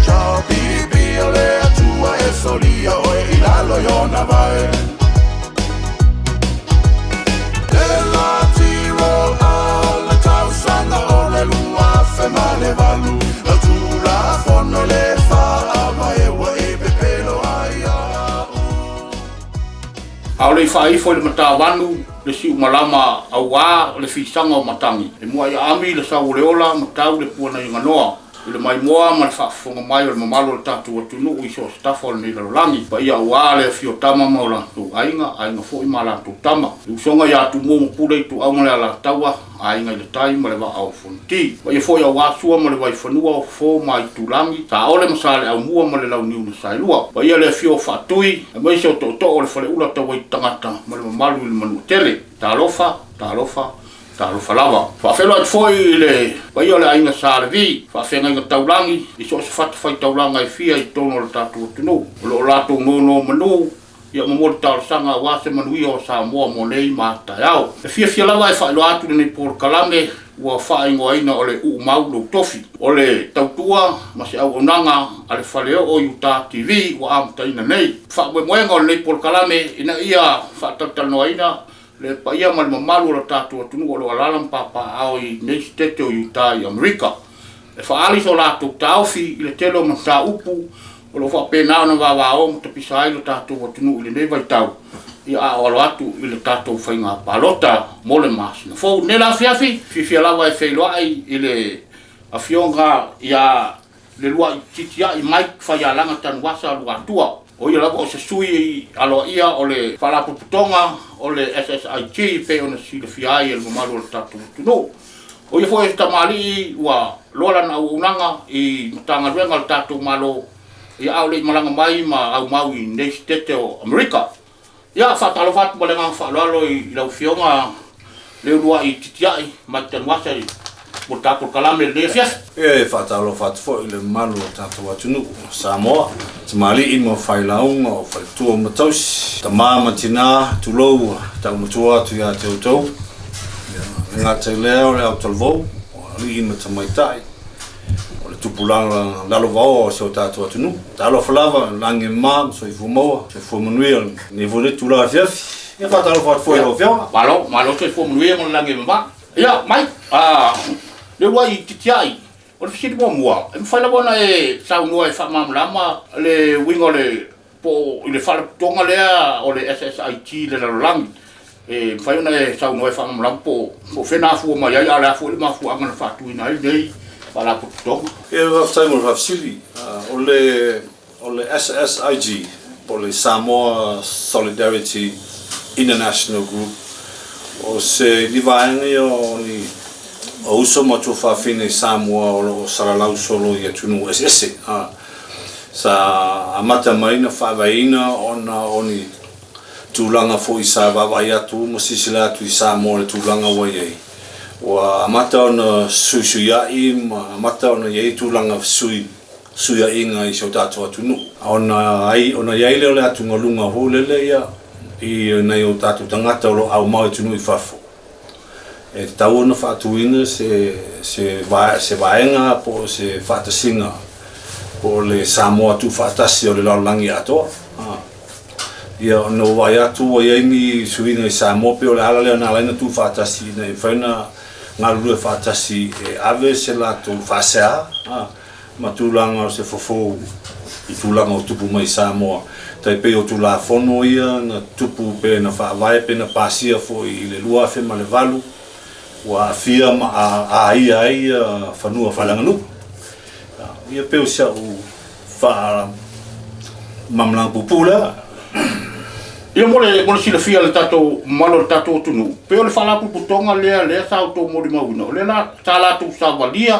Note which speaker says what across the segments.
Speaker 1: HRPP o le Atua e solia oe i lalo i ona vae. Le lati roll a le tausaga o le 2008, lau Tulafono i le Faavae ua e pepelo ai au.
Speaker 2: A o le i faaifo i le matavanu le siumalama auā le fisaga o matagi, e muai aami le sau o le ola ma tau le puana i ganoa i le maimoa ma le faafofoga mai o le mamalu o le tatou atunuu i so o se tafa o lenei lalolagi. Paia auā le afio o Tama ma o latou aiga, aiga foi ma a latou tama, le usoga ia Tumua ma Pule, Ituau ma le Alataua, Aiga i le Tai ma le Vaa o Fonoti. Paia foi auā Sua ma le Vaifanua, o Fofo ma Aitulagi, Saole ma Saleaaumua ma le Launiu na Saelua. Paia le afio o Faatui, aemaise o Tootoo o le Faleula Tauaitangata ma le mamalu i le Manuatele. Talofa, talofa, talofa lava. Faafeiloai atu foi i le paia o le aiga Sa Levi, faafeagaiga taulagi i so o se fatafaitaulaga e fia i totonu o le tatou atunuu, o lo o latou nonomanu ia momoli talosaga aua se manuia o Samoa mo nei ma a taeao. E fiafia lava e faailoa atu lenei polokalame ua faaigoaina o le Uumau Lou Tofi. O le tautua ma se auaunaga a le Faleoo Utah TV ua amataina nei. Faamoemoega o lenei polokalame ina ia faatalatalanoaina le paia ma le mamalu o le tatou atunuu o lo o alaala ma papaaao i nei sitete o Utah i Amerika e faaali so latou taofi i le tele o mataupu o lo o faapena ona vavao ma tapisa ai lo tatou atunuu i lenei vaitau, ia a o alo atu i le tatou faiga palota mo le masina fou. I lenei la afiafi, fiafia lava e feiloai i le Afioga ia Leuluaititiai Mike Faialaga Tanuvasa Luatua. O ia lava o se sui aloaia o le Faalapotopotoga o le SSIG e pei ona silafia ai e le mamalu o le tatou atunuu. O ia foi o se tamalii ua loa lana auaunaga i Matagaluega a le tatou Malo, ia a o le i malaga mai ma aumau i nei Setete o Amerika. Ia, faatalofa atu ma le agaga faaaloalo i lau Afioga Leuluaititiai Mike Tanuvasa i mo le tatou polokalame i lenei afiafi.
Speaker 3: E faatalofa atu foi i le mamalu o le tatou atunuu o Samoa, tamalii ma failauga o faletua ma tausi, tama ma tina, tulou taumatua atu ia te outou. Ia, le gata i lea o le autalavou, o alii ma tamaitai, o le tupulaga lalovaoa o si o tatou atunuu. Talofa lava, lagi e mama ma soifua maua, soifua manuia lenei foi le itula afiafi. Ia faatalofa atu foi i lau Afioga.
Speaker 2: Malo, malo soifua manuia ma le lagi e mama. Ia, Mike, lea ua i titiai, o le fesili muamua, e mafai lava ona e saunoa e faamalamalama le uiga o le, po o i le faalapotopotoga lea o le SSIG i le lalolagi, e mafai ona e saunoa e faamalamalama po o fea na afua mai ai, a o le a foi le mafuaaga na faatuina ai lenei faalapotopotoga?
Speaker 3: Ia, faafetai mo le faafesili. O le O le SSIG, po o le Samoa Solidarity International Group, o se ni vaega ia o ni uso ma tuafafine i Samoa o lo o salalau solo i atunuu eseese. Sa amata mai na faavaeina ona o ni tulaga foi sa vaavaai atu ma silasila atu i Samoa i le tulaga ua i ai. Ua amata ona fesuisuia'i ma amata ona i ai tulaga fesui suiaiga i si o tatou atunuu. Ona ai, ona i ai lea o le atugaluga foi lele ia i nai o tatou tagata o lo o aumau i atunuu i fafo, e tatau ona faatuina se, se, se vaega po o se faatasiga po o le Samoa Tuufaatasi o le Lalolagi atoa. Ia, ona ua vaai atu ua i ai ni suiga i Samoa, pei o le ala lea na ala ai ona tuufaatasi ina ia mafai ona galulue faatasi e ave se latou faasea ma tulaga o se fofo i tulaga o tupu mai i Samoa, tai pei o Tulafono ia na tupu pe na faavae pe na pasia foi i le 2008 ua aafia ma aia ai fanua faaleaganuu. Ia pei o si au faamalamalamaga puupuu lea.
Speaker 2: Ia mo le mo le silafia e le tatou mamalu o le tatou atunuu, pei o le faalapotopotoga lea lea sa outou molimauina, o lea la sa latou savalia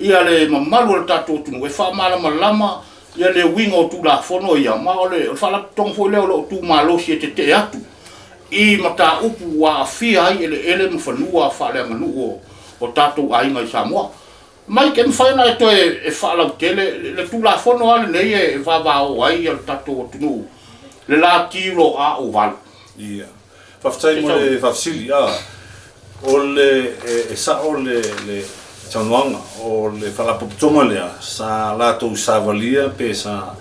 Speaker 2: ia le mamalu o le tatou atunuu e faamalamalama ia le uiga o Tulafono ia, ma o le Faalapotopotoga foi lea o lo o tu malosi e tetee atu i mataupu ua aafia ai eleele ma fanua faaleaganuu o tatou aiga i Samoa. Mike, e mafai ona e toe e faalautele le Tulafono lava lenei e vavao ai le tatou atunuu, le la TILO-A-O 8.
Speaker 3: Ia. Faafetai mo le faafesili. O le, e sao le, le. saunoaga, o le Faalapotopotoga lea sa latou savalia pe sa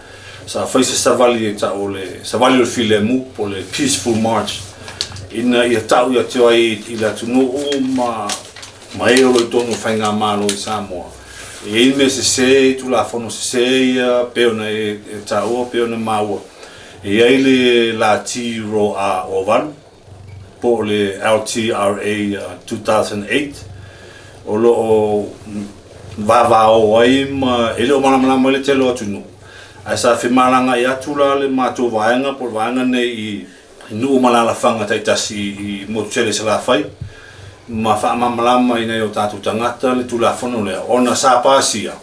Speaker 3: sa fai se savali e tau o le Savali o le Filemu po o le Peaceful March ina ia tau ia te ai i le atunuu ma ma e o lo o i totonu o Faigamalo i Samoa. E i ai mea sese, Tulafono sese ia pei ona e taua pei ona maua. E i ai le Lati Roa o 8 po o le LTRA 2008 o lo o vavao ai ma e le o malamalama ai le tele o atunuu, ae sa femalagaai atu la le matou vaega po o le vaega nei i nuu ma alaalafaga taitasi i motu tele i Salafai ma faamalamalama i nai o tatou tagata le Tulafono lea ona sa pasia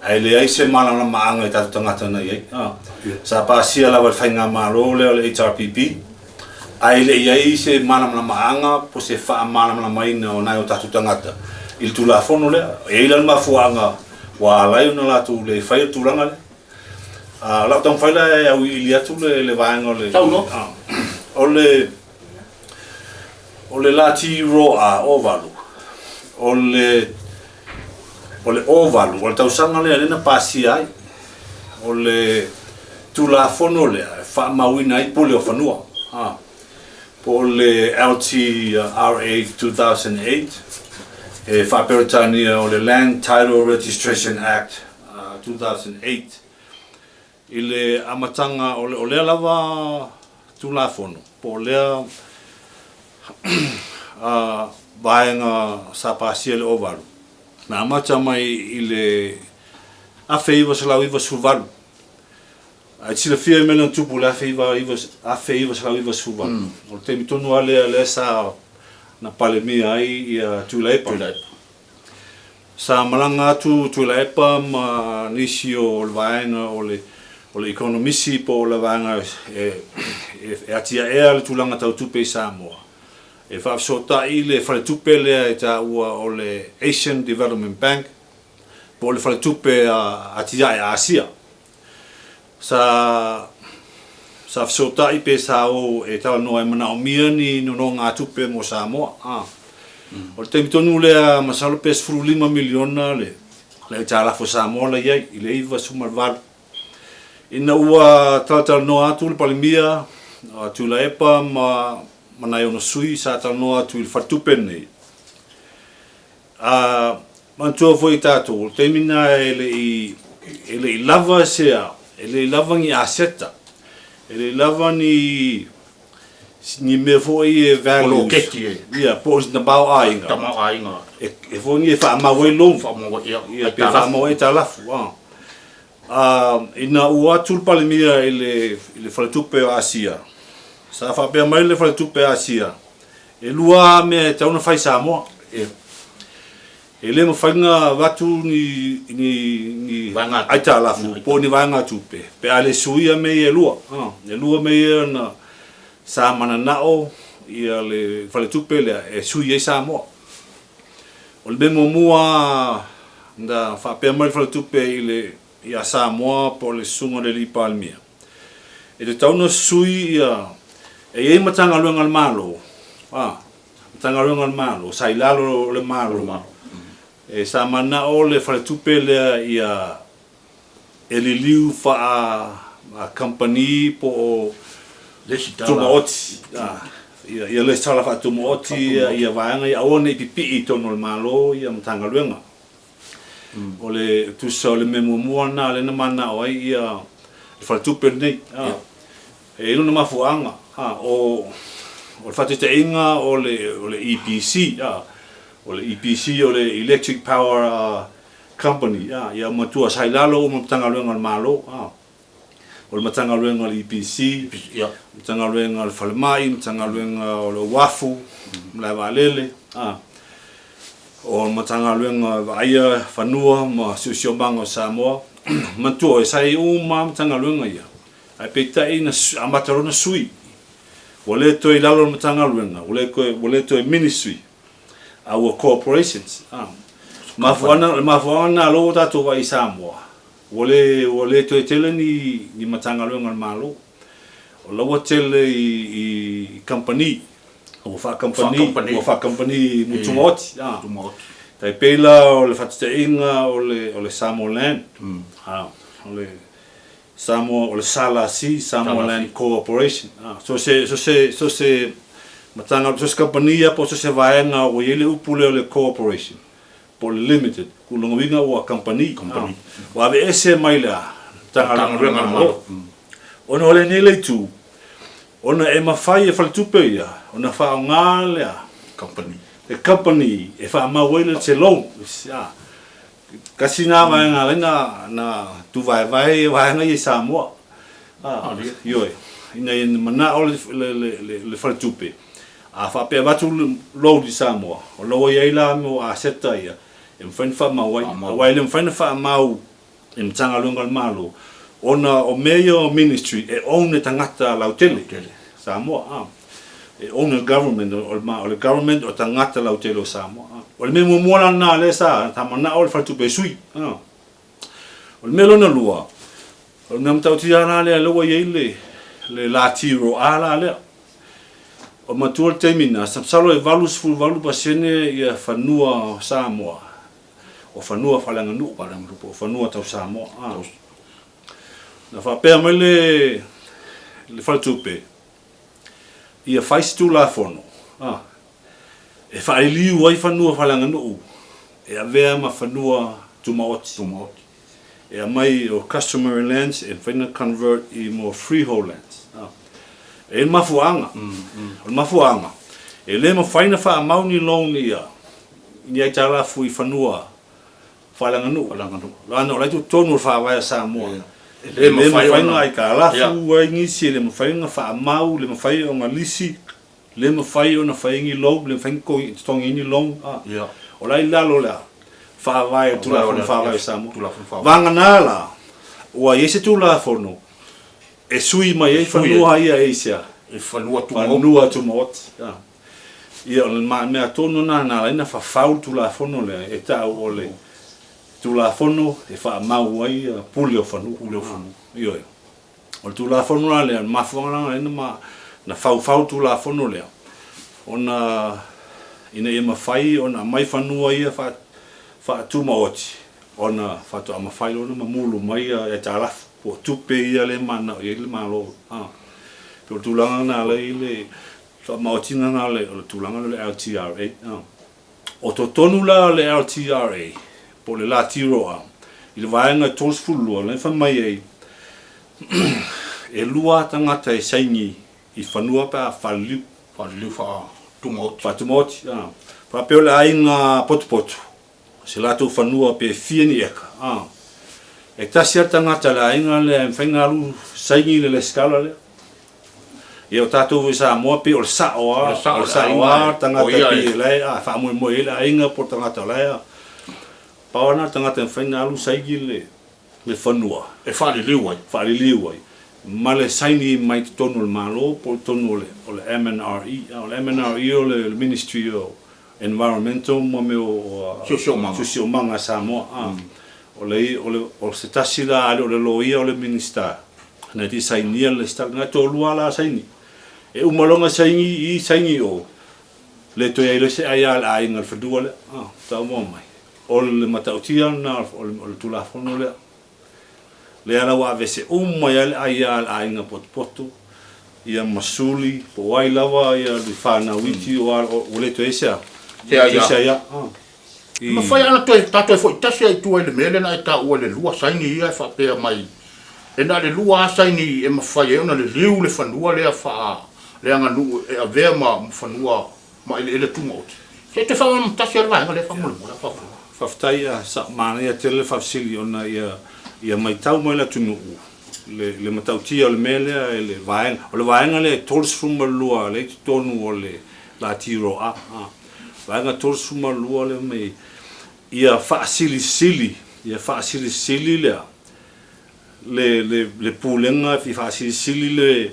Speaker 3: ae leai se malamalamaaga i tatou tagata na i ai. Sa pasia lava e le Faigamalo lea o le HRPP ae le i ai se malamalamaaga po o se faamalamalamaina o nai o tatou tagata i le Tulafono lea. E i ai la le mafuaaga ua ala ai ona latou le faia le tulaga lea. O lau taumafai la e auiliili atu le vaega o le...
Speaker 2: Saunoa.
Speaker 3: O le o le Lati Roa 08, o le o le 08, o le tausaga lea lea na pasia ai. O le Tulafono lea e faamauina ai pule o fanua, po o le LTRA 2008, e faa-Peretania o le Land Title Registration Act 2008. I le amataga o lea lava Tulafono, po o lea vaega sa pasia i le 08, na amata mai i le 1998. Ae te silafia le mea lea na tupu i le 1998, o le taimi tonu lava lea lea sa na Palemia ai Tuilaepa. Sa malaga atu Tuilaepa ma nisi o le vaega o le o le ikonomisi po o le vaega e atiaea le tulaga tau tupe i Samoa, e faafesootai le faletupe lea e taua o le Asian Development Bank po o le faletupe atiae a Asia. Sa sa fesootai pe sa o e talanoa e manaomia ni nonogatupe mo Samoa. A. O le taimi tonu lea masalo pe 15 miliona le le aitalafu a Samoa la i ai i le 98. Ina ua talatalanoa atu le Palemia a Tuilaepa ma ma nai ona sui sa talanoa atu i le faletupe lenei, A manatua foi tatou, o le taimi lena e le i, e le i lava se, e le i lava ni aseta, e le i lava ni, ni mea foi e values.
Speaker 2: Poloketi e.
Speaker 3: Ia, po o se tamaoaiga.
Speaker 2: Tamaoaiga.
Speaker 3: E, e foi ni e faamau ai loan.
Speaker 2: Faamau ai, ia.
Speaker 3: Ia, pe faamau ai aitalafu. A, a, ina ua atu le Palemia i le, i le Faletupe o Asia, sa faapea mai le Faletupe Asia, E lua lava mea e tatau ona fai i Samoa. E le mafai ona avatu ni, ni, ni aitalafu po o ni vaegatupe pe a le suia mea ia e lua. E lua mea ia na sa mananao ia le faletupe lea e sui ai Samoa. O le mea muamua na faapea mai le faletupe i le ia Samoa po o le Susuga i le Alii Palemia, e tatau ona sui ia, e i ai Matagaluega a le Malo, a, Matagaluega a le Malo, sa i lalo o le Malo, e sa manao le faletupe lea ia e liliu faa kamupani po o tumaoti, a, ia lesitala faatumaoti ia vaega ia, aua ne i pipii i totonu o le Malo ia Matagaluega. O le tusa o le mea muamua lena lea na mananao ai ia le faletupe lenei. E i ai lona mafuaaga, o le faataitaiga o le EPC, o le EPC o le Electric Power Company, ia matua sa i lalo uma Matagaluega a le Malo. O le Matagaluega o le EPC, Matagaluega o le Falemai, Matagaluega o le Uafu, Malae Vaalele, o le Matagaluega e vaaia fanua ma siosiomaga o Samoa. Manatua oe, sa i ai uma lava Matagaluega ia, ae peitai na amata loa ona sui. Ua le toe i lalo o le Matagaluega, ua le toe Ministry, a ua Corporations. O le mafuaaga lena o lea ua tatou vaai i Samoa, Ua le, ua le toe tele ni, ni Matagaluega a le Malo. O la ua tele i, i kamupani. Ua faakamupani, ua faakamupani tumaoti. Tai pei la o le faataitaiga o le o le Samoa Land, a, o le Samoa o le SLC, Samoa Land Corporation. A, so se so se so se matagaluega so se kamupani ia po o so se vaega ua i ai le upu lea o le corporation po o le limited, o lona uiga ua kamupani, a, ua aveese mai le a, Matagaluega a le Malo. Ona o lenei le itu, ona e mafai e faletupe ia ona faaaoga le a, le kamupani e faamau ai le se loan, a, Tasi na vaega ala ai na tuvaevae ia vaega ia i Samoa. Ioe, ina ia manao le faletupe, a faapea avatu loan i Samoa, o la ua i ai la mo aseta ia e mafai ona faamau ai. Aua e le mafai ona faamau e Matagaluega a le Malo, ona o mea ia o ministry e own e tagata lautele Samoa. E own e le government, o le government o tagata lautele o Samoa. O le mea muamua la lena lea sa manao le faletupe e sui. O le mea lona lua, o le mea matautia la lea lea ua i ai le le lati roa la lea. O matua le taimi na, masalo e 88% ia fanua o Samoa, o fanua faaleaganuu, po o fanua tau Samoa. Na faapea mai le le faletupe, ia fai se Tulafono e faaliliu ai fanua faaleaganuu e avea ma fanua tumaoti, e aumai o customary lands e mafai ona convert i mo freehold lands. E i ai le mafuaaga, o le mafuaaga e le mafai ona faamau ni loan ia ni aitalafu i fanua faaleaganuu, leaga o la e i totonu o le Faavae a Samoa, e le mafai ona aitalafu ai nisi, e le mafai ona faamau, e le mafai ona lisi, le mafai ona fai ni loan, le mafai ona totogi ni loan, o la e i lalo o le Faavae, le Tulafono Faavae o Samoa. Vagana la, ua i ai se Tulafono e sui mai ai fanua ia e i se a? Fanua tumaoti. Ia, o le mea tonu lena na ala ai ona fafau le Tulafono lea e tau o le Tulafono e faamau ai pule o fanua. Pule o fanua. Ioe. O le Tulafono la lea, o le mafuaaga la lena na na faufau le Tulafono lea, ona ina ia mafai ona aumai fanua ia faatumaoti, ona faatoa mafai loa ona mamulu mai aitalafu po o tupe ia lea e mananao i ai le Malo. Pei o le tulaga lena na ala ai le faamaotiga lena o le tulaga lea o le LTRA. O totonu la o le LTRA, po o le Latiro i le vaega e 32, lea e fai mai ai, e lua tagata e saini i fanua pe a faaliliu.
Speaker 2: Faaliliu faatumaoti.
Speaker 3: Faatumaoti, a. Faapea o le aiga potopoto, se latou fanua pe fia ni eka, a. E tasi lava le tagata o le aiga lea e mafai ona alu saini le lesitala lea. Ia o tatou foi i Samoa pei o le sao lava, o le sao lava le tagata e pei o la e faamoemoe i ai le aiga po o le tagata o la e pau lava lena o le tagata e mafai ona alu saini le fanua.
Speaker 2: E faaliliu ai.
Speaker 3: Faaliliu ai ma le saini mai totonu o le Malo po o totonu o le MNRE. O le MNRE o le Ministry o Environmental ma mea o Siosiomaga a Samoa. O le o se tasi la a le o le loia o le Minisita na te sainia le lesitala, na toalua la saini. E uma loa ona saini i saini o, le toe ai loa se ai a le aiga i le fanua lea. Tau mai. O le matautia lena o le Tulafono lea. Lea la ua aveese uma ai le aia a le aiga potopoto, ia ma suli, po o ai lava ia le fanau iti o a, ua le toe i ai se a? Se aia.
Speaker 2: E mafai lava ona toe, ta toe foi tasi lava i tua i le mea lea na e taua i le lua saini ia e faapea mai, e na o le lua lava saini e mafai ai ona liliu le fanua lea faaleaganuu e avea ma fanua ma eleele tumaoti. Se i toe faamalamalama tasi lava le vaega lea faamolemole a faafofoga.
Speaker 3: Faafetai a sa manaia tele le faafesili ona ia maitau mai le atunuu le matautia o le mea lea e le vaega o le vaega lea e 32 lea i totonu o le Latiro A vaega 32 lea mai ia faasilisili ia faasilisili lea le le le pulega e faasilisili le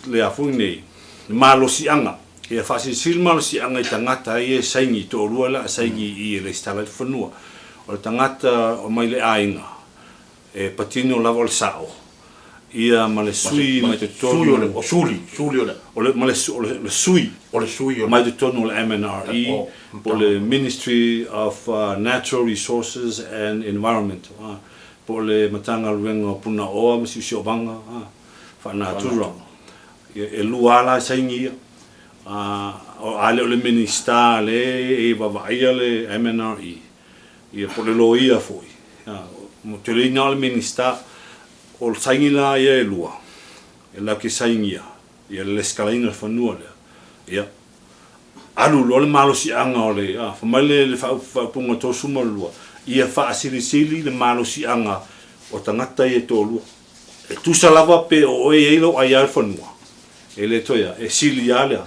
Speaker 3: le a foi nei le malosiaga ia faasilisili le malosiaga i tagata ia e saini toalua la saini i e lesitala ai le fanua o le tagata mai le aiga e patino lava o le sao. Ia ma le sui mai totonu.
Speaker 2: Sui o Suli, Suli o le.
Speaker 3: O le ma le o le sui.
Speaker 2: O le sui o.
Speaker 3: Mai totonu o le MNRE po o le Ministry of Natural Resources and Environment po o le Matagaluega o Punaoa ma Siosiomaga Faanatura. Ia e lua lava la saini ia. A le o le Minisita lea e vaavaaia le MNRE ia po o le loia foi. Ou te le iloa na o le Minisita. O saini la ia e lua, e latou te sainia ia le lesitalaina o le fanua lea, ia, alu loa le malosiaga o le, a, fai mai le, le faaupuga 32, ia faasilisili le malosiaga o tagata ia e toalua. E tusa lava pe o oe e i ai lou aia i le fanua, e le toe a, e sili lava le a,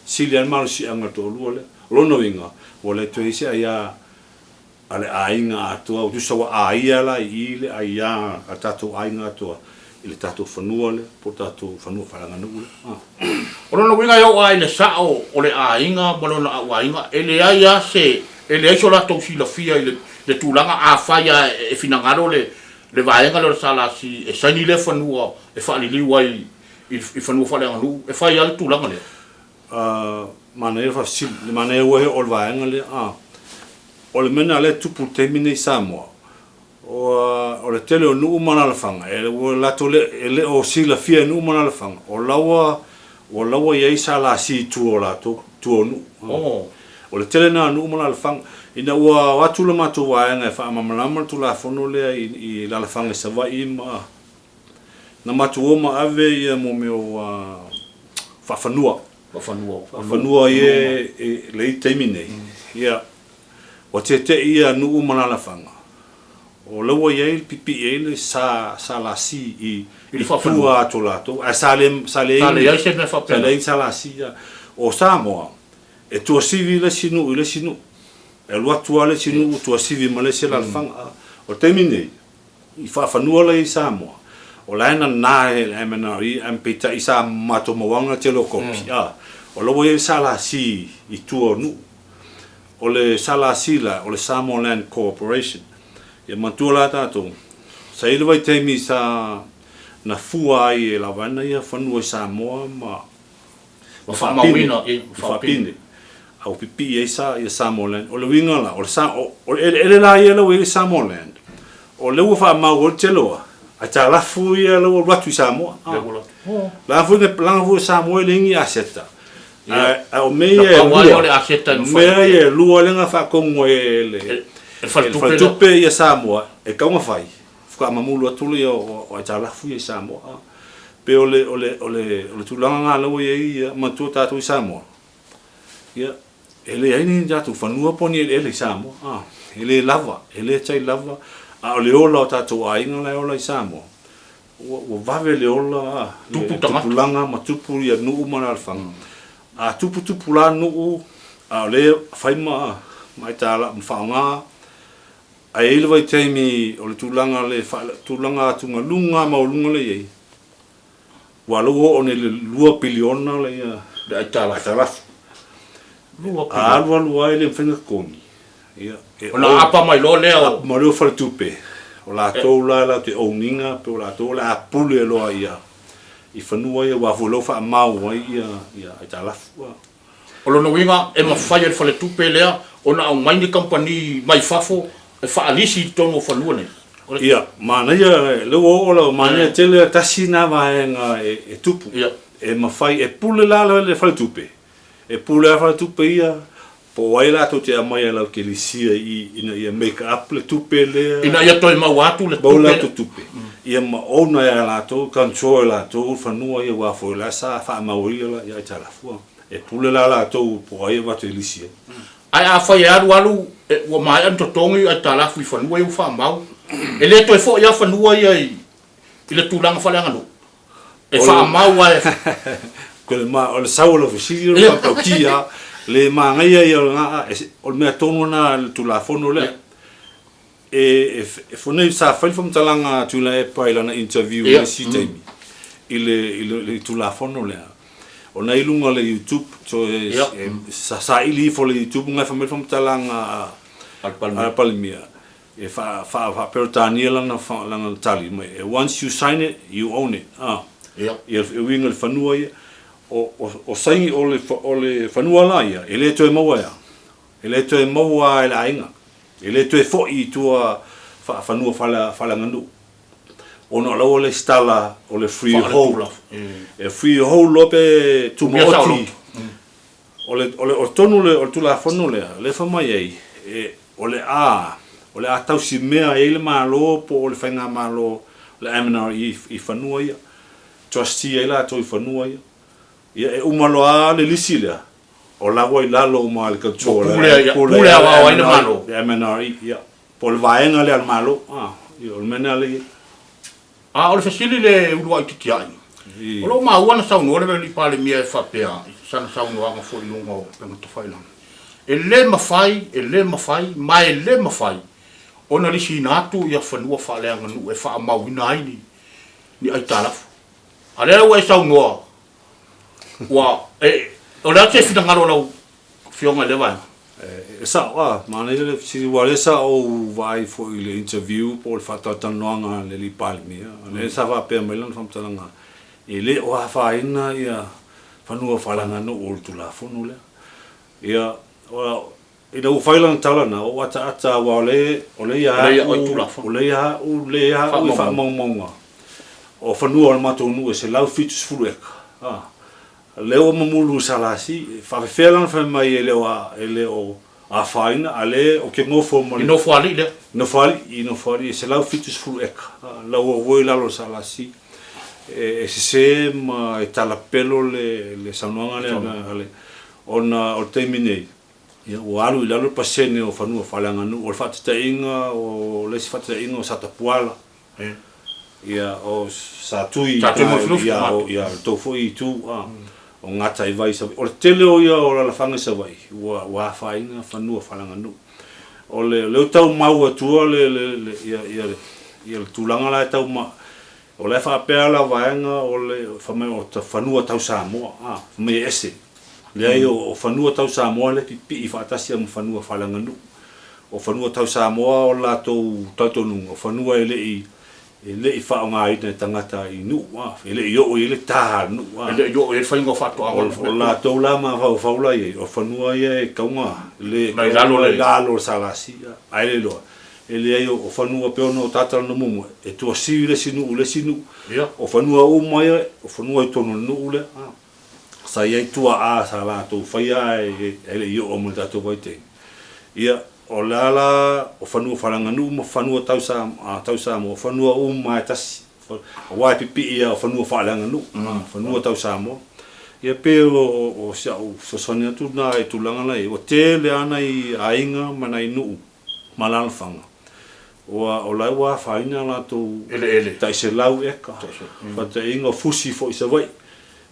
Speaker 3: sili lava le malosiaga o le toalua lea. O lona uiga, ua le toe i ai se aia a le aiga atoa, ua tusa ua aia la i i le aia a le tatou aiga atoa i le tatou fanua lea po o le tatou fanua faaleaganuu lea.
Speaker 2: O lona uiga e oo lava i le sao o le aiga ma lona auaiga, e leai lava se, e leai so latou silafia i le tulaga, afai lava e finagalo le vaega lea o le SLC e saini lea fanua e faaliliu ai i fanua faaleaganuu, e fai lava le tulaga lea.
Speaker 3: Manaia le faafesili, le manaia ua e oo i le vaega lea. O le mea lena lea e tupu i le taimi lenei i Samoa, o le tele o nuu ma alalafaga, e ua latou le, e le o silafia e nuu ma alalafaga, o la ua, ua la ua i ai SLC i tua o latou, tua o nuu. O le tele lena o nuu ma alalafaga. Ina ua o atu le matou vaega e faamalamalama le Tulafono lea i alalafaga i Savaii ma Na matou o ma ave ia mo mea o faafanua.
Speaker 2: Faafanua.
Speaker 3: Faafanua ia e le i taimi nei. Ia ua tete'i ia nuu ma alalafaga. O la ua i ai pipii ai le sa SLC i i tua atu o latou ae sa le sa
Speaker 2: leai se mea faapena.
Speaker 3: Sa leai ni SLC. O Samoa e tuasivi le isi nuu i le isi nuu. E alu atu lava le isi nuu tuasivi ma le isi alalafaga. O le taimi nei I faafanua la i Samoa, o la e nana e le MNRE ae peitai sa matou mauaga le tele o kopi, a, o la ua i ai le SLC i tua o nuu. O le SLC la, o le Samoa Land Corporation. Ia manatua la tatou, sa i ai le vaitaimi sa na fua ai e lava ana ia fanua i Samoa ma
Speaker 2: ma faamauina
Speaker 3: i faapine a ua pipii ai sa ia Samoa Land. O le uiga la, o le sa, o le eleele la ia la ua i ai Samoa Land, o lea ua faamau ai le tele o aitalafu ia la ua alu atu i Samoa. Leaga foi leaga foi o Samoa e leai ni aseta. Ae o mea ia e lua, mea ia e lua lea na faatonu ai e le faletupe ia Samoa e tatau ona fai, faatoa mamulu atu lea o aitalafu ia i Samoa. Pei o le, o le, o le, o le tulaga lena lea ua i ai, ia, manatua tatou i Samoa, ia, e leai ni tatou fanua po o ni eleele i Samoa, a, e le lava, e le tai lava, a o le ola o tatou aiga la e ola i Samoa, ua, ua vave le ola, a,
Speaker 2: le
Speaker 3: tupulaga ma tupu ia nuu ma alalafaga. A tupu tupu la nuu, a o lea e fai ma, ma aitala, ma faaaoga Ae i ai le vaitaimi o le tulaga le tulaga atugaluga maualuga lea e i ai, ua lea ua oo nei i le 2 piliona le
Speaker 2: ia le aitalafu.
Speaker 3: A alu alu lava e le mafai ona totogi, ia
Speaker 2: e Ona aapa mai loa lea o
Speaker 3: aapa mai loa faletupe, o latou la latou te own ina pe o latou o le a pule loa ia i fanua ia aua foi o lea ua faamau ai ia aitalafu.
Speaker 2: O lona uiga, e mafai e le faletupe lea ona aumai ni kamupani mai fafo e faalisi i totonu o fanua nei.
Speaker 3: Ia, manaia, lea ua oo lau, manaia tele, tasi lena vaega e tupu.
Speaker 2: Ia.
Speaker 3: E mafai, e pule la le faletupe, e pule lava le faletupe ia, po o ai latou te aumaia latou te lisia i i ina ia make up le tupe lea.
Speaker 2: Ina ia toe maua atu le
Speaker 3: tupe. Maua latou tupe. Ia ma own ai e latou, control e latou fanua ia aua foi o la sa faamauina la ia aitalafu. E pule la latou po o ai e avatu e lisi ai.
Speaker 2: Ae afai e alu alu ua maea ona totogi aitalafu i fanua ia ua faamau, e le toe foi lava fanua ia i le tulaga faaleaganuu. E faamau lava e.
Speaker 3: O le sau o lau fesili o le faatautia, le manaia ia o lena, o le mea tonu lena i le Tulafono lea. E fonei sa fai le faamatalaga a Tuilaepa i lana interview i le isi taimi i le Tulafono lea. O na i luga o le YouTube, so e saili ifo i le YouTube na e fai mai le faamatalaga a le Palemia. E faa-Peretania lana lana tali mai, once you sign it, you own it, a. Ia. E uiga i le fanua ia. O saini, o le fanua la ia, e le toe maua e a? E le toe maua e le aiga. E le toe foi i tua faa-fanua faaleaganuu. Ona o la ua lesitala o le freehold. E freehold loa pe tumaoti. O le, o le, o tonu le, o le Tulafono lea, lea e fai mai ai, e, o le a, o le a tausimea ai le Malo po o le Faigamalo o le MNRE i fanua ia, trustee ai latou i fanua ia. Ia, e uma loa lava le lisi lea, o la ua i lalo uma le control a le,
Speaker 2: pule aoao ai le Malo.
Speaker 3: Le MNRE, ia. Po o le vaega lea a le Malo, a, ia, o le mea lena lea e i ai.
Speaker 2: A o le fesili le uluai titiai, o lo o maua na saunoa le Alii Palemia e faapea i sana saunoaga foi i luga o upega tafailagi, e le mafai, e le mafai, ma e le mafai ona lisiina atu ia fanua faaleaganuu e faamauina ai ni, ni aitalafu. A lea ua e saunoa, ua, e, o le a se finagalo o lau Afioga i lea vaega?
Speaker 3: E sao a, manaia le fesili aua o lea sa ou vaai foi i le interview po o le faatalatalanoaga a le Alii Palemia, o lea sa faapea mai lana faamatalaga e le o afaina ia fanua faaleaganuu o le Tulafono lea. Ia, ina ua fai lana tala na, ua ou ataata aua o lea o lea ia au, o lea ia au, lea ia au i faamaumauga o fanua o le matou nuu e 170 eka, a. Lea ua mamulu i SLC, e faafefea la ona fai mai e le o e le o afaina, a lea ou te nofo ma le.
Speaker 2: I Nofoalii lea.
Speaker 3: Nofoalii, i Nofoalii e 170 eka, la ua ua i lalo o le SLC. E sese ma e talapelo le le saunoaga lea a le, ona o le taimi nei, ia ua alu i lalo le pasene o fanua faaleaganuu. O le faataitaiga o le isi faataitaiga o Satapuala, Ia, o Satui, ia, o, ia, o tou foi itu, a, o Gataivai i Savaii. O le tele o ia o alalafaga i Savaii, ua, ua afaina fanua faaleaganuu. O le, o lea ua tau mau atua le, le, le, ia, ia, ia le tulaga la e tau ma, o la e faapea la vaega o le, fai mai o fanua tau Samoa, a, fai mai e ese. Leai, o, o fanua tau Samoa lea e pipii faatasi ai ma fanua faaleaganuu. O fanua tau Samoa o le latou talitonuga, o fanua e le i e le i faaaogaina e tagata i nuu, a, e le i oo i ai le tā a le nuu, a.
Speaker 2: E le i oo i ai le faiga o faatoaga.
Speaker 3: O latou la mafaufau la i ai, o fanua ia e tauga le i lalo i lalo o le SLC, a, ae le iloa, e leai o fanua pei ona o tatalanoa muamua, e tuasivi le isi nuu i le isi nuu, o fanua uma ia, o fanua i totonu o le nuu lea, a. Sa i ai tuaa sa latou faia ae le i oo mai i le tatou vaitaimi. Ia, o le a la o fanua faaleaganuu ma fanua tau Samoa, o fanua uma lava e tasi, aua e pipii lava o fanua faaleaganuu, fanua tau Samoa. Ia pei o si au fesoasoani atu lena i tulaga la i ai. Ua tele lava nai aiga ma nai nuu ma alaalafaga ua o la ua afaina latou
Speaker 2: eleele
Speaker 3: tai 100 eka, faataitaiga o Fusi foi i Savaii,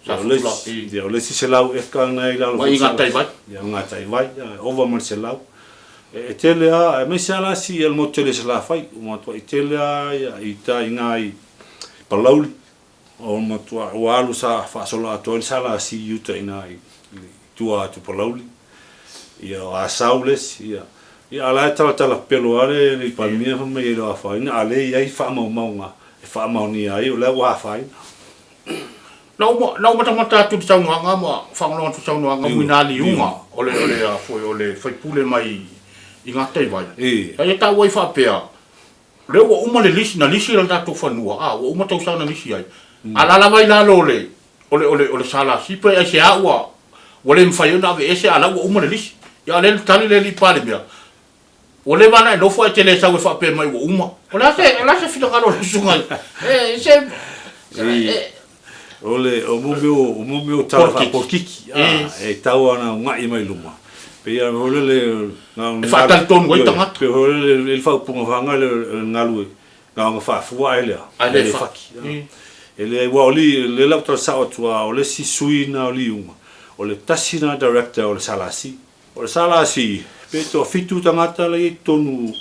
Speaker 3: Ia, o le isi 100 eka lena i lalo
Speaker 2: foi. Mai Gataivai.
Speaker 3: Ia, o Gataivai, e ova ma le 100. E tele lava, aemaise lava la si le motu tele i Salafai, ua matuai tele lava ia i uta i ina i Palauli, ua matua, ua alu sa faasolo atoa ai le SLC i uta i ina i tua atu i Palauli. Ia, o Asau le isi, ia. Ia, a o la e talatala pepelo lava le Palemia fai mai e le o afaina, a o lea e i ai faamaumauga e faamaonia ai o la ua afaina.
Speaker 2: Na ou na ou matamata atu i le saunoaga ma faalogologo atu i le saunoaga Muina Liuga o le o le a foi o le sui usufono mai i Gataivai. Sa ia taua ai faapea, o lea ua uma le lisi, na lisi le tatou fanua, a ua uma tausaga na lisi ai, a la lava i lalo o le o le o le o le SLC pe aisea ua ua le mafai ai ona aveese a la ua uma le lisi. Ia a o lea na tali le alii Palemia, Ua leva ona e nofo ae te le sau e faapea mai ua uma. O le a se, o le a se finagalo o lau susuga e, se,
Speaker 3: e. O le, o mo mea o, o mo mea o tala faapolokiki, a, e tau lava ona uga'i mai luma. Pei lava foi lele,
Speaker 2: na ona. E faatalitonu ai tagata.
Speaker 3: Pei foi lele i le faaupuga faga lea o le galu e, na ona faafua ae le a, ae le faki. E leai, aua o li, lea la ou tala sao atu lava, o le isi sui lena o Liuga, o le tasi lena director o le SLC. O le SLC, pe toafitu tagata la e i ai i totonu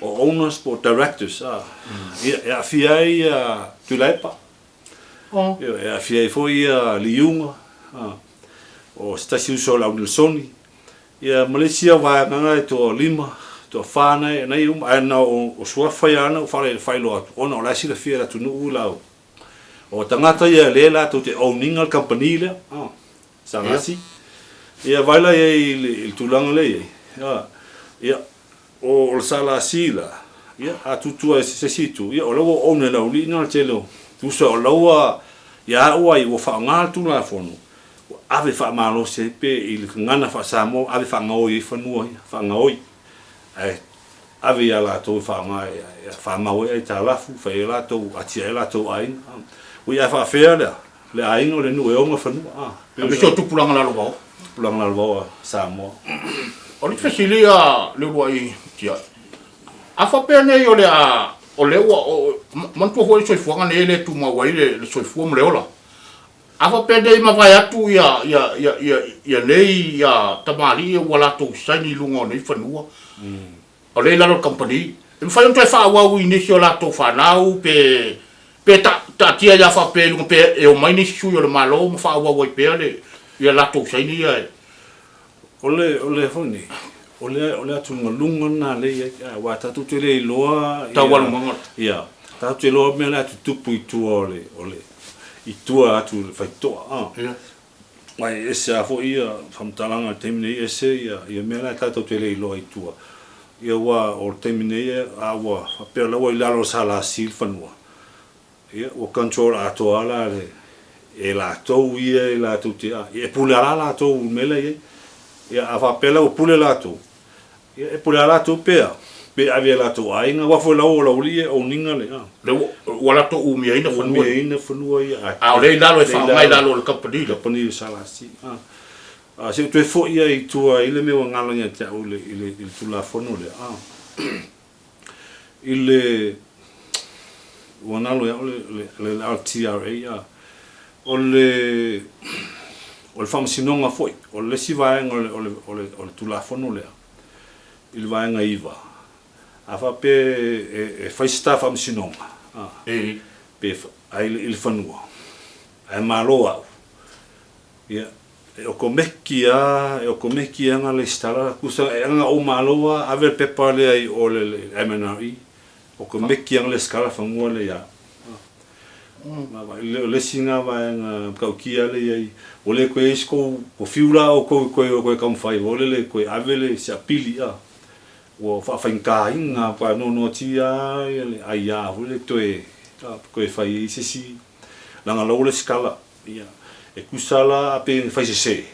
Speaker 3: o owners po o directors, a, ia, e aafia ai ia Tuilaepa, ioe, e aafia ai foi ia Liuga, a, o se tasi uso o le au Nelsoni, ia ma le isi vaega na e toalima, toafa na na ia uma, ae na o suafa ia na ou faailoa atu, ona o la e silafia e le atunuu i lau. O tagata ia lea latou te own ina le kamupani lea, SLC. Ia vaai la i ai i le tulaga lea e i ai. Ia, o le SLC la, ia, a tutu lava i se isi itu, ia o la ua own e le aualii na le tele o tusa o la ua, ia au ai ua faaaoga le Tulafono, ua ave faamalosi ai pe i le gagana faa-Samoa, ave faagaoi ai fanua ia, faagaoi. Ae ave ia latou e faaaoga e faamau ai aitalafu, fai ai latou, atiae latou aiga. Ui ae faafea lea, le aiga o le nuu e ona fanua, a.
Speaker 2: Aemaise o tupulaga lalovaoa.
Speaker 3: Tupulaga lalovaoa Samoa.
Speaker 2: O le fesili a Leuluai Tiai, a faapea nei o le a, o lea ua, manatua foi le soifuaga nei e le tumau ai le soifua ma le ola. A faapea nei mavae atu ia, ia, ia, ia, ia nei ia tamalii ia ua latou saini i luga o nei fanua, o lea i lalo o le kamupani, e mafai ona toe faaauau i nisi o latou fanau pe, pe ta, taatia ia faapea i luga pe e omai nisi sui o le Malo ma faaauau ai pea le, ia latou saini ia e.
Speaker 3: O le, o le foi nei, o le, o le atugaluga lena lea e i ai, aua tatou te le iloa ia,
Speaker 2: Taualumaga.
Speaker 3: Ia, tatou te iloa mea la e tutupu i tua o le, o le, i tua atu i le faitotoa, a.
Speaker 2: Ia.
Speaker 3: Aua e ese lava foi ia faamatalaga i le taimi nei, ese ia, ia mea la tatou te le iloa i tua. Ia aua o le taimi nei, a ua faapea o la ua i lalo o le SLC le fanua, Ia, ua control atoa la le, e latou ia e latou te, a, ia e pule lava la latou i le mea la e i ai. Ia, a faapea la ua pule latou, ia e pule lava latou pe a, pe ave i a latou aiga, aua foi la ua laualii e own ina le, a.
Speaker 2: Lea ua, ua latou umiaina fanua
Speaker 3: ia. Umiaina fanua ia,
Speaker 2: a. A o lea i lalo e faaaoga i lalo o le kamupani
Speaker 3: lea. Kamupani o le SLC, a. A, se i ou toe foi lava i tua i le mea ua galo ia te au i le, i le, i le Tulafono lea, a. I le, ua galo ia au le, le LTRA, a, o le, o le Faamasinoga foi, o le isi vaega o le, o le, o le, o le Tulafono lea, i le Vaega 9, a faapea e, e fai se ta Faamasinoga, a, pe, a i le, i le fanua, ae malo au, ia, E okomeki a, e okomeki a nga lesitala kusa e anga ou malo a ave le pepa lea i o le MNRE okomeki a nga lesikala fanua lea ia o le isi na vaega matautia lea iai ua le koe iai se kou ua fiu la oukou e koe o koe taumafai ua le koe ave le se apili a ua faafaigataina a noanoatia a ia le aia foi le toe toe fai ai se isi leaga la ua lesikala Ia, e tusa la pe na fai sese,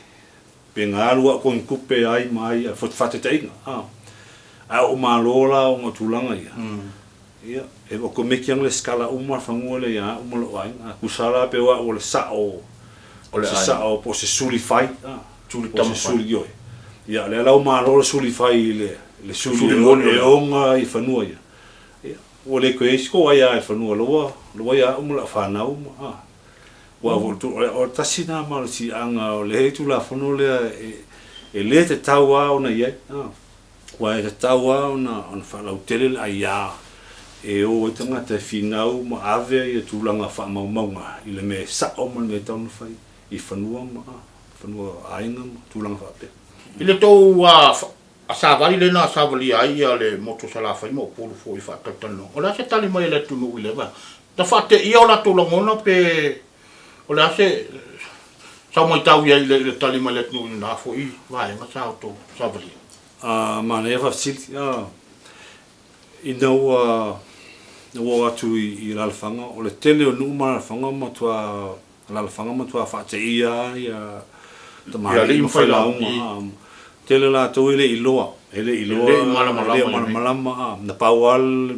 Speaker 3: pe na alu au koe tupe ai ma ai a faataitaiga, a. Ae o malo la ona o tulaga ia, ia, e okomeki ana lesitala uma le fanua lea ia au ma lou aiga. A tusa la pe o au o le sao, o se sao po o se suli fai, a, po o se suli ioe. Ia, o lea la ua malo le suli fai i le, le suli e oga i fanua ia. Ia, ua le toe i ai se tou aia i le fanua, la ua, la ua ia au ma lau fanau ma, a. Aua foi o le tasi lena malosiaga o le Tulafono lea e le tatau lava ona i ai, aua e tatau lava ona faalautele le aia e o ai tagata e finau ma ave ia tulaga faamaumauga i le mea e sao ma le mea e tatau ona fai i fanua ma fanua aiga ma tulaga faapea.
Speaker 2: I le tou savali lea na savalia ai le motu o Salafai ma Upolu foi i faatalatalanoaga, o le a se tali mai a le atunuu i lea vaega? Na faateia o latou lagona pe o le a se sau maitau i ai i le tali mai le atunuu i lena foi vaega sa outou savalia?
Speaker 3: A manaia faafesili. A ina ua oo atu i alalafaga, o le tele o nuu ma alalafaga ua matua alalafaga matua faateia lava ia tamalii ma failauga. Tele latou e le i iloa, e le i iloa, e le o malamalama. Na pau lava le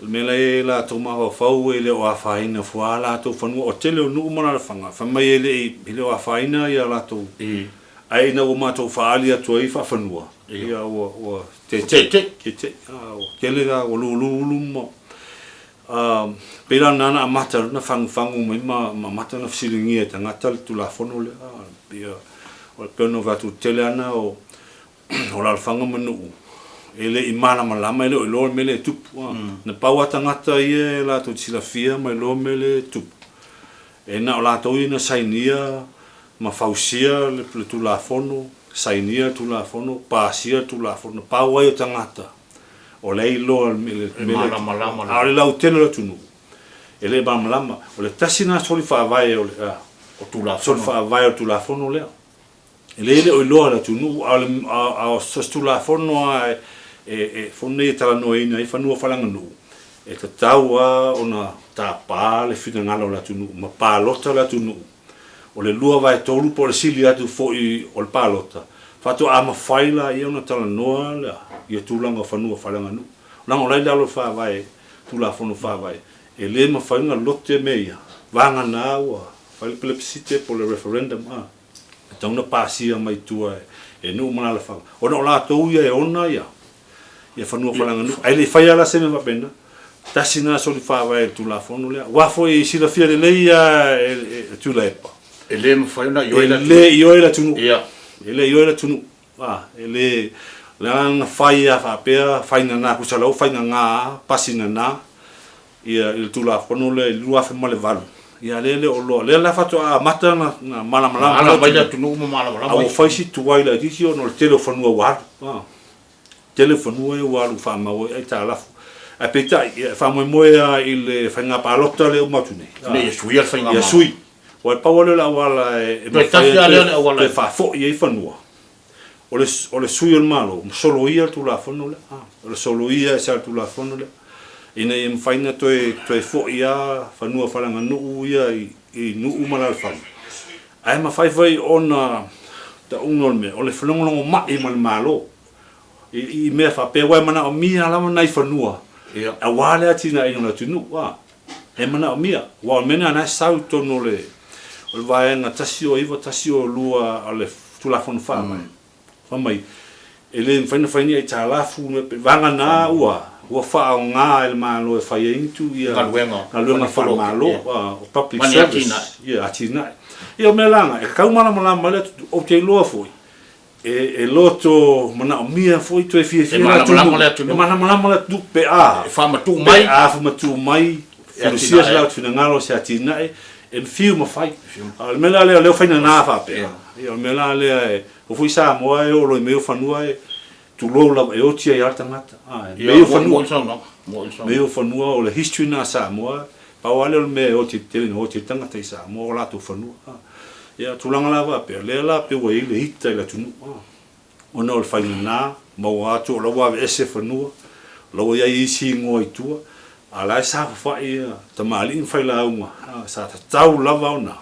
Speaker 3: O le mea la e i ai latou mafaufau e le o afaina fua a latou fanua. O tele o nuu ma alalafaga fai mai e le i e le o afaina ia latou ae ina ua matou faaali atu ai faafanua ia ua ua tete'i tete'i a ua tele la ua lulu ulu ma a pei la na na amata na fagufagu mai ma ma amata na fesiligia e tagata le Tulafono lea ia o le pei ona ou fai atu tele ana o o alalafaga ma nuu, e le i malamalama, e le o iloa le mea lea e tupu. Na pau lava tagata ia e latou te silafia ma iloa le mea lea e tupu, e na o latou ia na sainia ma fausia le Tulafono. Sainia le Tulafono, pasia le Tulafono, pau ai o tagata o la e iloa le mea lea, a o le lautele o le atunuu, e le malamalama. O le tasi lena soli faavae o le soli faavae o le Tulafono lea. E lelei le o iloa e le atunuu, a o so o se Tulafono lava e fono nei e talanoaina ai fanua faaleaganuu, e tatau lava ona tapa le finagalo o le atunuu ma palota le atunuu. O le 2/3 po o le sili atu foi o le palota, faatoa mafai laia ona talanoa ia tulaga o fanua faaleaganuu. Leaga o la e i lalo o le Faavae, Tulafono Faavae, e le mafai ona lote mea ia, vagana ua fai le plebiscite po o le referendum a. E tatau ona pasia mai tua e nuu ma alaalafaga, ona o latou ia e ona ia fanua faaleaganuu. Ae le i faia la se mea faapena, tasi lena soli faavae i le Tulafono lea. Aua foi e silafia lelei lava e Tuilaepa.
Speaker 2: E le mafai ona ioe
Speaker 3: le atunuu. E le ioe le atunuu. E le ioe le atunuu. E le, o le ala na fai lava faapea, fai nana, tusa la ua fai nana lava, pasi nana. Ia, i le Tulafono lea i le 2008, ia lea e le o loa, lea la faatoa amata ona malamalama
Speaker 2: Ala mai le atunuu ma malamalama
Speaker 3: ai. A ua fai si tuai laitiiti ona o le tele o fanua ua alu. A, tele fanua ia ua alu faamau ai aitalafu. Ae peitai, ia, e faamoemoe lava i le faiga palota lea e uma atu nei.
Speaker 2: Ina ia suia le faigamalo.
Speaker 3: Ia sui. Aua e pau lava lea o le auala e mafai ai ona toe faafoi ai fanua. O le, o le sui o le Malo, ma soloia le Tulafono lea. O le soloia ese lava le Tulafono lea, ina ia mafai ona toe, toe foi lava fanua faaleaganuu ia i, i nuu ma alaalafaga. Ae mafai foi ona tauga o le mea, o le felogologomai ma le Malo i, i mea faapea, aua e manaomia lava nai fanua aua le atinaeina o le atunuu. A. E manaomia, aua o le mea lena o lena e sau i totonu o le o le vaega 109, 102 o le Tulafono Faavae, fai mai, e le mafai ona fai ni aitalafu, vagana ua ua faaaoga e le Malo e fai ai ni tu ia
Speaker 2: galuega
Speaker 3: galuega faale-Malo, o public service, ia atinae. Ia o mea la na, e tatau malamalama ai le atunuu. Ou te iloa foi, E loto manaomia foi toe fiafia
Speaker 2: le atunuu. E malamalama le atunuu.
Speaker 3: E malamalama le atunuu pe a.
Speaker 2: E faamatuu mai.
Speaker 3: Pe a faamatuu mai, fulusia se latou finagalo se atinae, e fiu ma fai. A o le mea la lea o lea ua fai nana faapea. Ia o le mea la lea e, o foi Samoa e oo loa i mea o fanua e, tulou lava, e oti ai lava le tagata. Mea o fanua. Mea o fanua, o le history lena a Samoa. Pau lava lea o le mea e oti tele ina oti ai tagata i Samoa o latou fanua. Ia, o tulaga la faapea, lea la pei ua i ai le ita i le atunuu, ona o le faigata maua atu o la ua aveese fanua, o la ua i ai isi igoa i tua, a o la e saofafai tamalii ma failauga, sa tatau lava ona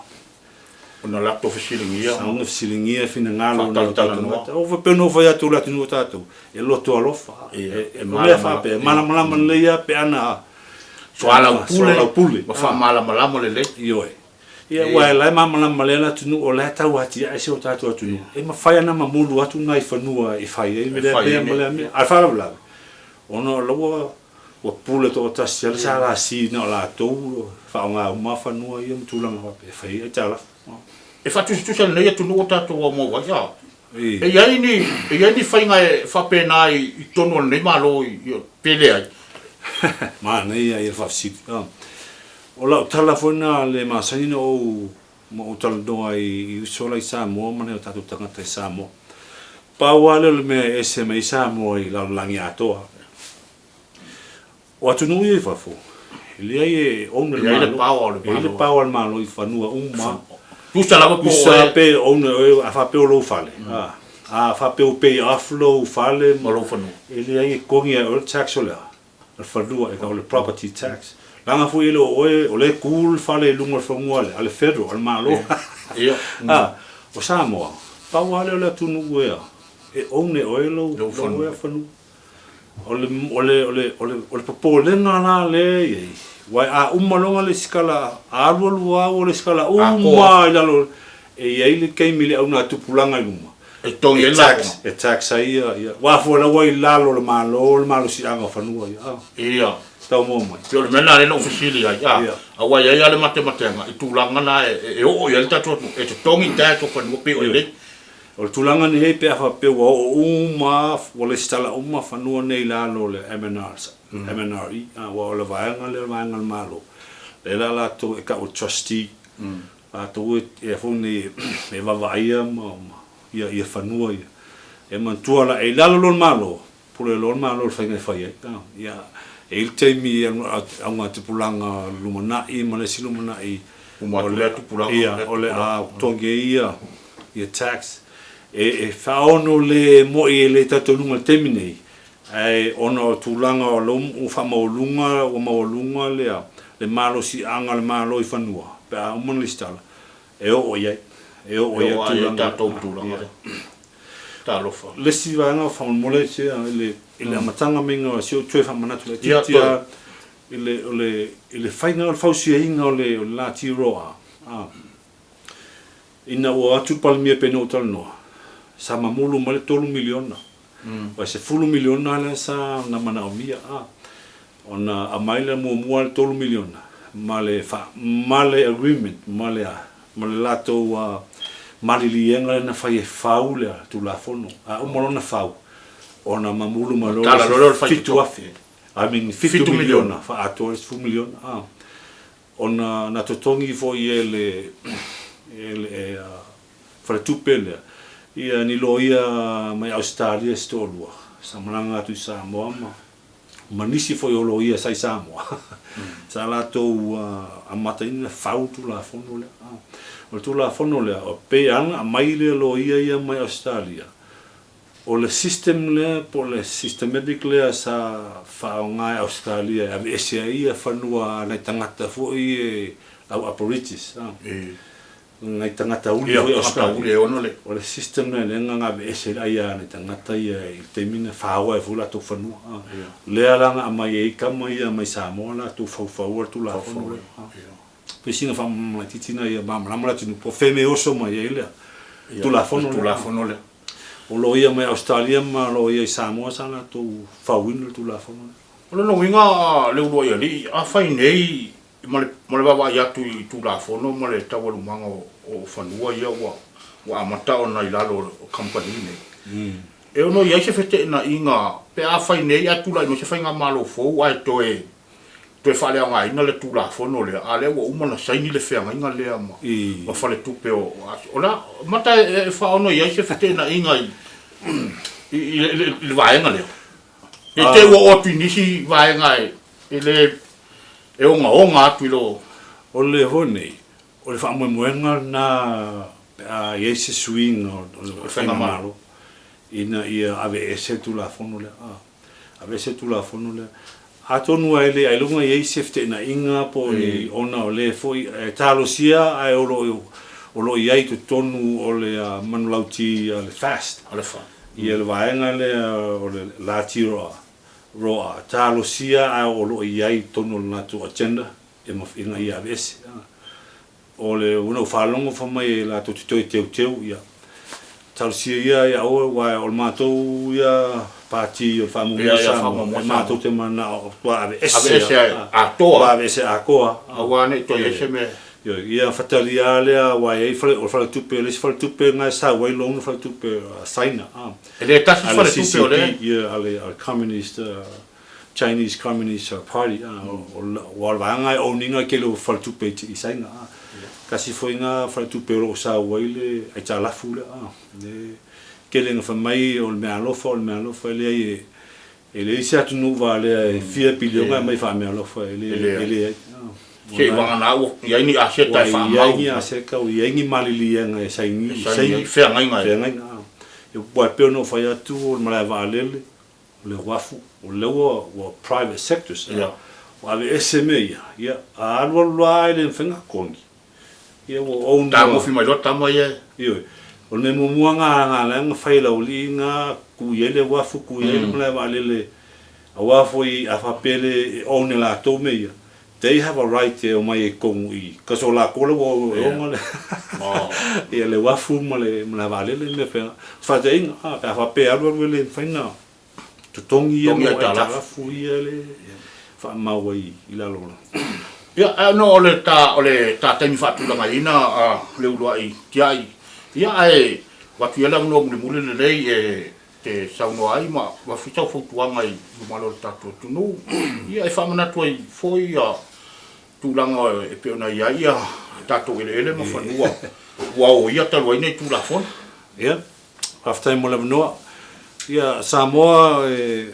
Speaker 2: Ona latou fesiligia.
Speaker 3: Sa ona fesiligia finagalo o nai o tatou tagata. O pei ona ou fai atu o le atunuu o tatou, e loto alofa. E mea faapea, e malamalama lelei lava pe ana
Speaker 2: soalaupule ma faamalamalama lelei.
Speaker 3: Ioe. Ia, aua o la e malamalama lelei le atunuu, o la e tau atiae si o tatou atunuu. E mafai ona mamulu atu nai fanua e fai ai lea mea ma lea mea. A o le faalavelave, ona o la ua Ua pule toatasi ai le SLC na o latou e faaaoga uma fanua ia ma tulaga faapea e fai ai aitalafu.
Speaker 2: E faatusatusa lenei atunuu o tatou aumau ai a. E i ai ni e i ai ni faiga e faapena i totonu o lenei Malo i pe leai?
Speaker 3: Manaia ia le faafesili. O lau tala foi lena le masani na ou ma ou talanoa ai i uso la i Samoa ma nai o tatou tagata i Samoa. Pau lava lea o le mea e ese mai ai Samoa i lalolagi atoa. O atunuu ia i fafo, e leai e own e le Malo. E i ai le power a le Malo i fanua uma.
Speaker 2: Tusa lava
Speaker 3: po o oe. Pe own e oe, a faapea o lou fale, a faapea ua pay off lou fale
Speaker 2: ma lou fanua.
Speaker 3: E leai e togi lava e oe le tax o le a? O le fanua, o le property tax. Leaga foi e le o oe, o lea e tu le fale i luga o le fanua a le federal, a le Malo. O Samoa, pau lava lea o le atunuu e a? E own e oe lou fanua. O le, o le, o le, o le, o le popolega la lea e i ai, aua a uma loa ona lesitala, a alu alu lava ua lesitala uma i lalo, e i ai le taimi i le augatupulaga i luma,
Speaker 2: E totogi ai le
Speaker 3: lafoga. E tax ai ia, ia, aua foi o la ua i lalo o le Malo le malosiaga o fanua ia, a.
Speaker 2: Ia.
Speaker 3: Tau maua mai.
Speaker 2: Pei o le mea lena lea na ou fesili ai, a, aua e i ai lava le matematega i tulaga na e oo i ai le tatou atunuu, e totogi tax o fanua pei o i nei.
Speaker 3: O le tulaga nei pe a faapea ua oo uma, ua lesitala uma fanua nei i lalo o le MNR, MNRE, aua o le vaega lea o le vaega a le Malo, lea la latou e tau o le trustee, latou e foi nei e vaavaaia ma ia ia fanua ia. E manatua la, e i lalo loa le Malo, pule loa le Malo i le faiga e fai ai. Ia, e i ai le taimi e augatupulaga lumanai ma le isi lumanai
Speaker 2: Uma atu lea tupulaga,
Speaker 3: ia,
Speaker 2: lea
Speaker 3: o le
Speaker 2: tupulaga.
Speaker 3: a totogi ai ia ia tax. E e faaono le moi e le talitonuga i le taimi nei, ae ona o tulaga o lo ua faamaualuga ua maualuga le le malosiaga o le Malo i fanua pe a uma ona lesitala, e oo i ai, e oo
Speaker 2: E
Speaker 3: i ai
Speaker 2: oo lava i ai
Speaker 3: tulaga
Speaker 2: tatou
Speaker 3: ia.
Speaker 2: tulaga lea. Talofa.
Speaker 3: Le isi vaega faamolemole se i le i le amataga maiga o si ou toe faamanatu
Speaker 2: Ia,
Speaker 3: laitiiti
Speaker 2: toe.
Speaker 3: lava i le o le i le faiga o le fausiaina o le o le lati roa a. Ina ua o atu le Palemia pei ona ou talanoa, sa mamulu mai le $3 miliona. Aua e $10 miliona lea sa na manaomia a. Ona aumai lea muamua le $3 miliona ma le fa, ma le agreement ma le a, ma le latou maliliega lea na fai e fau le Tulafono. A uma loa ona fau, ona mamulu mai loa
Speaker 2: Tala loa lea o le faitotoa.
Speaker 3: $7,000, I mean $7 miliona faaatoa le $10 miliona a. Ona na totogi foi e le e le faletupe lea ia ni loia mai Ausetalia se toalua sa malaga atu i Samoa ma ma nisi foi o loia sa i Samoa sa latou amataina fau le Tulafono lea. O le Tulafono lea pei lava ona aumai le loia ia mai Ausetalia O le system lea po o le systematic lea sa faaaoga e Ausetalia e aveese ai ia fanua a nai tagata foi ia au Aborigines, nai tagata uli foi Ausetalia. O le system lea lea na aveese ai le aia a nai tagata ia i le taimi na faoa ai foi latou fanua. Lea la na aumai ai tama ia mai Samoa latou faufaua le Tulafono lea. Pei sina faamalamalama ina ia malamalama le atunuu po o fea mea e oso mai ai le Tulafono lea. O loia mai Ausetalia ma loia i Samoa sa latou fauina le Tulafono lea.
Speaker 2: O lona uiga a le uluai alii, afai nei ma le ma le vaavaai atu i Tulafono ma le taualumaga o fanua ia ua ua amata ona i lalo o kamupani nei, e ono i ai se feteenaiga pe afai nei ae tulai mai se faigamalo fou ae toe toe faaleaogaina le Tulafono lea, a lea ua uma ona saini le feagaiga lea ma ma faletupe o Asia. O le a mata e faaono i ai se feteenaiga i i i le vaega lea? Ne i te i ua oo atu i nisi vaega e e le e ogaoga atu i lo.
Speaker 3: O le foi nei, o le faamoemoega lena pe a i ai se suiga o le Faigamalo ina ia aveese le Tulafono lea. Aveese le Tulafono lea. Atonu e le ailoga i ai se feteenaiga po o ni ona o le foi e talosia ae o lo o lo o i ai i totonu o le manulauti a le FAST, ia le vaega lea o le Lati Roa, Roa, talosia ae o lo o i ai i totonu o le latou agenda ina ia aveese. O le ona ou faalogo fai mai e latou te toe teuteu ia talosia ia ia aua aua o le matou ia pati o le faamuamua
Speaker 2: Ia, ia,
Speaker 3: Samoa
Speaker 2: faamuamua
Speaker 3: e
Speaker 2: Samoa.
Speaker 3: matou te manao matua aveese
Speaker 2: Aveese ai atoa.
Speaker 3: matua aveese atoa
Speaker 2: Aua ne i toe i ai se mea.
Speaker 3: Ioe, ia fatalia lea aua e i ai fale o le faletupe le isi faletupe na e sau ai loan faletupe a Saina a
Speaker 2: E le tasi
Speaker 3: a le
Speaker 2: faletupe o
Speaker 3: CCP
Speaker 2: le.
Speaker 3: ia a le Communist Chinese Communist Party, aua o le vaega e own ina le tele o faletupe i Saina. Tasi foi na faletupe o lo o sau ai le aitalafu lea. Le tele ina fai mai o le meaalofa, o le meaalofa, e leai e leai se atunuu valea e fia piliona e aumai faameaalofa, e leai.
Speaker 2: Seiavagana ua i ai ni aseta e faamau.
Speaker 3: Ua i ai ni aseta, ua i ai ni maliliega e saini,
Speaker 2: E saini ai feagaiga.
Speaker 3: Feagaiga. Aua e pei ona ou fai atu o le malae vaalele, o le uafu, o lea ua ua private sectors,
Speaker 2: Ia.
Speaker 3: ua aveese mea ia, ia, a alualu loa e le mafai ona totogi, ia ua own
Speaker 2: ua. Tagofi mai loa tama ia e.
Speaker 3: Ioe. O le mea muamua na na ala ai ona fai e le aualii na, tuu i ai le uafu, tuu i ai le malae vaalele, aua foi a faapea le e own e latou mea ia, They have a right e omai ai i totonu i i, cause o latou la ua e ona le ia le uafu ma le malae vaalele mea faapena. Faataitaiga, a pe a faapea e alu alu e le mafai ona totogi ia mo aitalafu ia le faamau ai i lalo o le.
Speaker 2: Ia, ae ona o le ta o le ta taimi faatulagaina a le uluai tiai, ia ae avatu ia le avanoa mulimuli lenei e te saunoa ai ma avatu sau fautuaga i luma o le tatou atunuu, ia e faamanatu ai foi ia tulaga e pei ona i ai ia tatou eleele ma fanua ua oia talu ai nei Tulafono.
Speaker 3: Ia. Faafetai mo le avanoa. Ia, Samoa e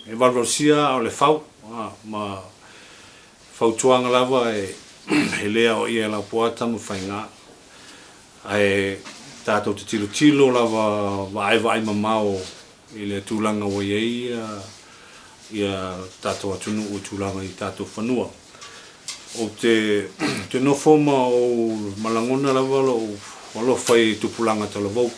Speaker 3: e valuvalusia a o le fau, ma fautuaga lava e e le aoaia e Laupua Tamafaiga. Ae tatou te tilotilo lava vaai vaai mamao i le tulaga ua i ai ia tatou atunuu i tulaga i tatou fanua. Ou te te nofo ma ou ma lagona lava lou alofa i tupulaga talavou,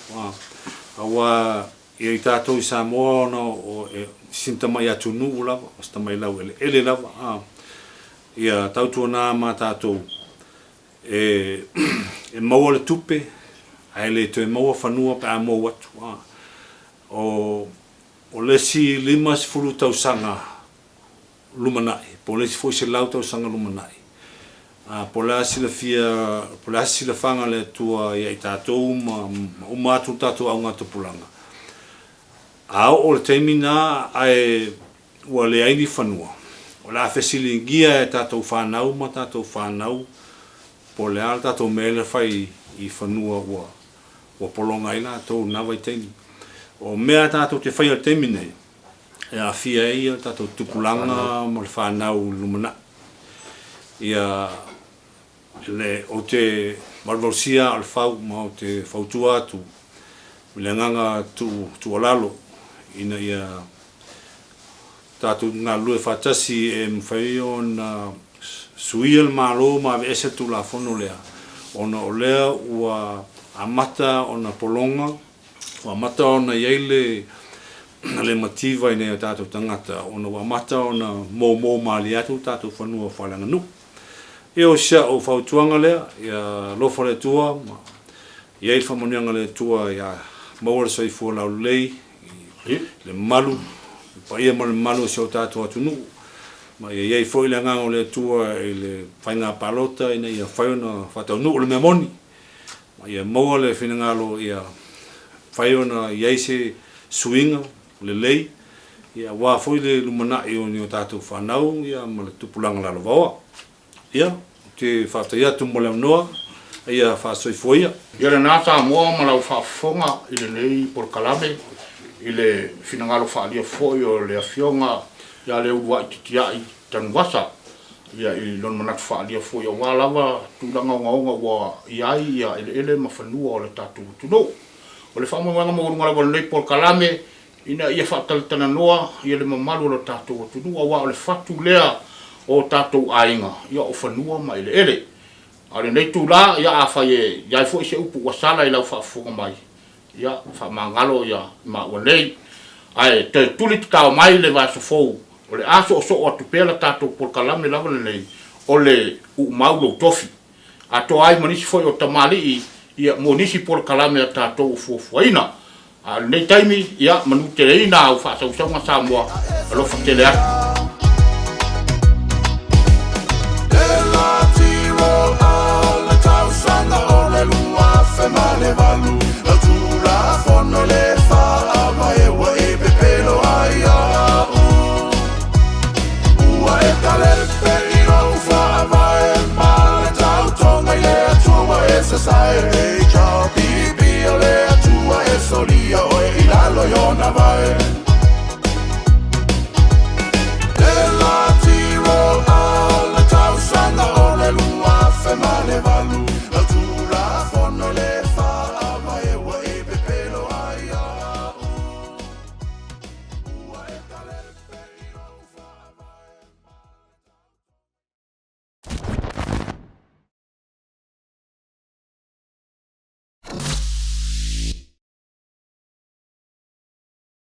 Speaker 3: aua ia i tatou i Samoa ona o sina tamai atunuu lava, o si tamai laueleele lava, ia tautuana ma tatou E maua le tupe ae le toe maua fanua pe a mou atu. O le isi 50 tausaga lumanai po o le isi foi 100 tausaga lumanai, po o le a silafia, po o le a se silafaga a le Atua ia i tatou ma uma atu le tatou augatupulaga, a oo i le taimi lena ae Ua leai ni fanua. O le a fesiligia e tatou fanau ma tatou fanau po o le a le tatou mea lea fai i fanua ua ua pologa ai latou i lena vaitaimi. O mea tatou te faia i le taimi nei, e aafia ai le tatou tupulaga ma le fanau i le lumanai. Ia le ou te valuvalusia aa o le fau ma ou te fautua atu i le agaga tuu tuualalo ina ia tatou galulue faatasi e mafai ona suia le Malo ma aveese le Tulafono lea ona o lea ua amata ona pologa, ua amata ona i ai le le mativa i nai o tatou tagata ona ua amata ona moumou malie atu le tatou fanua faaleaganuu. Ia o si a'u fautuaga lea, ia alofa le Atua ma i ai le faamanuiaga a le Atua ia maua le soifua laulelei i le malu, le paia ma le mamalu o si o tatou atunuu, ma ia i ai foi le agaga o le Atua i le faiga palota ina ia mafai ona faataunuu le mea moni, ma ia maua le finagalo ia mafai ona i ai se suiga lelei, ia aua foi le lumanai o ni o tatou fanau ia ma le tupulaga lalovaoa. Ia, ou te faafetai atu mo le avanoa, a ia faasoifua ia.
Speaker 2: Ia lena Samoa ma lau faafofoga i lenei polokalame i le finagalo faaalia foi o le Afioga ia Leuluai Titiai Tanuvasa ia i lona manatu faaalia foi aua lava tulaga ogaoga ua i ai ia eleele ma fanua o le tatou atunuu. O le faamoemoega maualuga lava o lenei polokalame ina ia faatalatalanoa ia le mamalu o lo tatou atunuu aua o le fatu lea o tatou aiga, ia o fanua ma eleele. A o lenei itula, ia afai e i ai foi se upu ua sala i lau faafofoga mai, ia faamagalo ia maua nei. Ae toe tuli tatao mai le vaiaso fou, o le a soosoo atu pea la tatou polokalame lava lenei o le Uumau Lou Tofi. Atoa ai ma nisi foi o tamalii ia mo nisi polokalame a tatou o fuafuaina. A o lenei taimi, ia manuteleina au faasausauga Samoa, alofa tele atu.